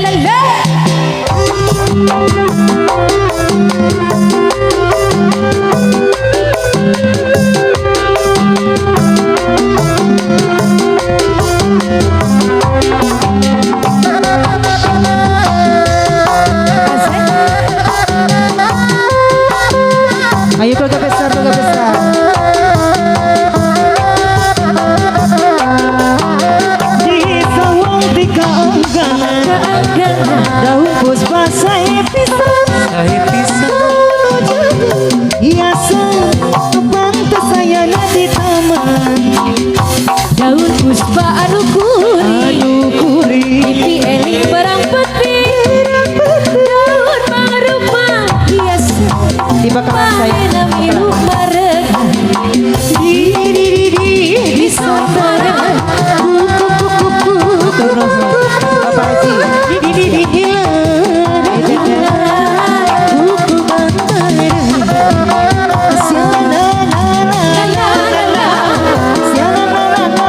La la. Ayo keluarga besar, keluarga besar. Di sawang tiga engganan, daun puspa saya pisang, Saya pisang. Hiasan pantas saya di taman. Daun puspa anu kuring, Anu kuring, pipi eling perang peti, daun mangrupa hiasan. Di bakalan saya. Manehna milu maregan di di di di di samparan. Hatur nuhun. Bapak Haji. Di di di di di kuku bantara. Siala la la La la la. Siala la la la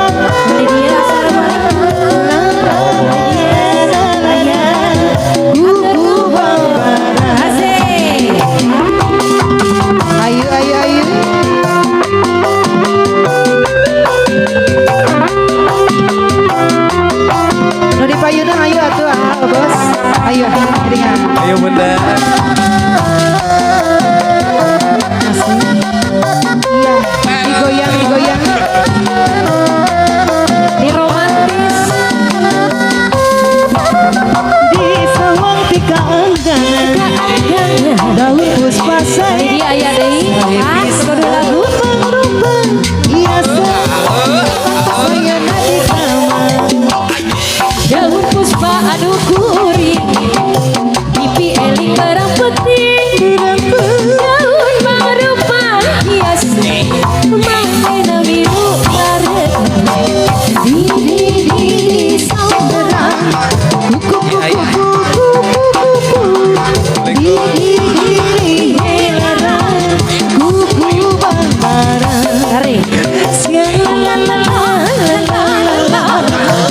Beli dia, assalamualaikum. La la la la kuku bantara. Asik. Ayo ayo ayo. Nu di payunan ayo atuh ah, bos. Ayo ringan. Ayo bunda. Iya, digoyang digoyang. Ini romantis. Di sawang tika engganan, daun puspa Ini saya dia aya deui. Ah, kudu lagu. mangrupa hiasan pantas saya di taman. Daun puspa anu kuring, pipi eling barang penting. Daun mangrupa hiasan, manehna milu maregan di di di samparan. Kuku kuku kuku kuku di di di di helaran kuku bantara. Tarik. Siala la la la la la la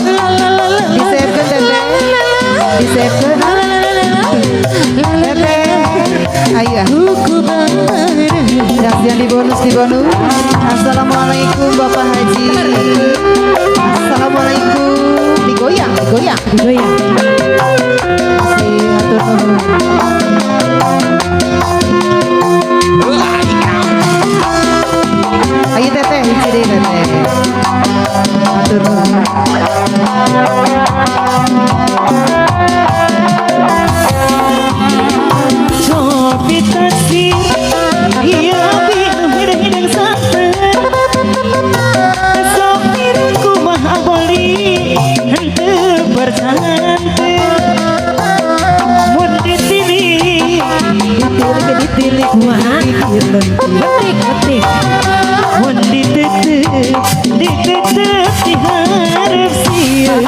la la la la. Disebkeun teteh. Disebkeun. Teteh. Ayo. Kuku bantara. Yang di bonus di bonus. Assalamualaikum Bapak Haji. Assalamualaikum. Digoyang, digoyang. Digoyang. Masih hatur nuhun. Ayo teteh, hiji deui teteh. Hatur nuhun. Sopi taksir, iya hidang santan. Sopir kumaha boli, henteu percanten. Mun ditilik, Ditilik ditilik Kumaha? dipikir lentik. Petik petik. Mun ditetep, ditetep diharap sieun.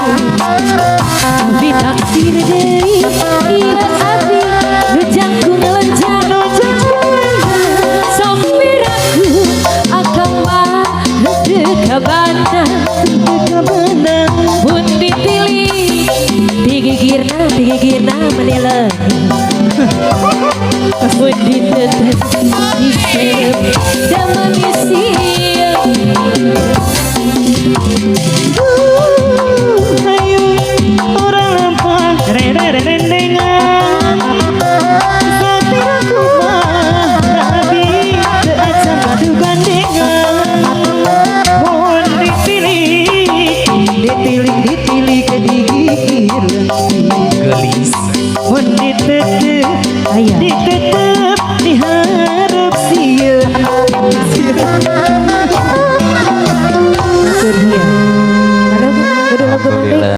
Abi taksir deui, ieu abi nu jangkung lenjang. Sopir aku akang mah henteu kabana. Kabana. Mun ditilik digigirna digigirna meuni leungit. Mun ditetep diserep da meuni sieun. Ayo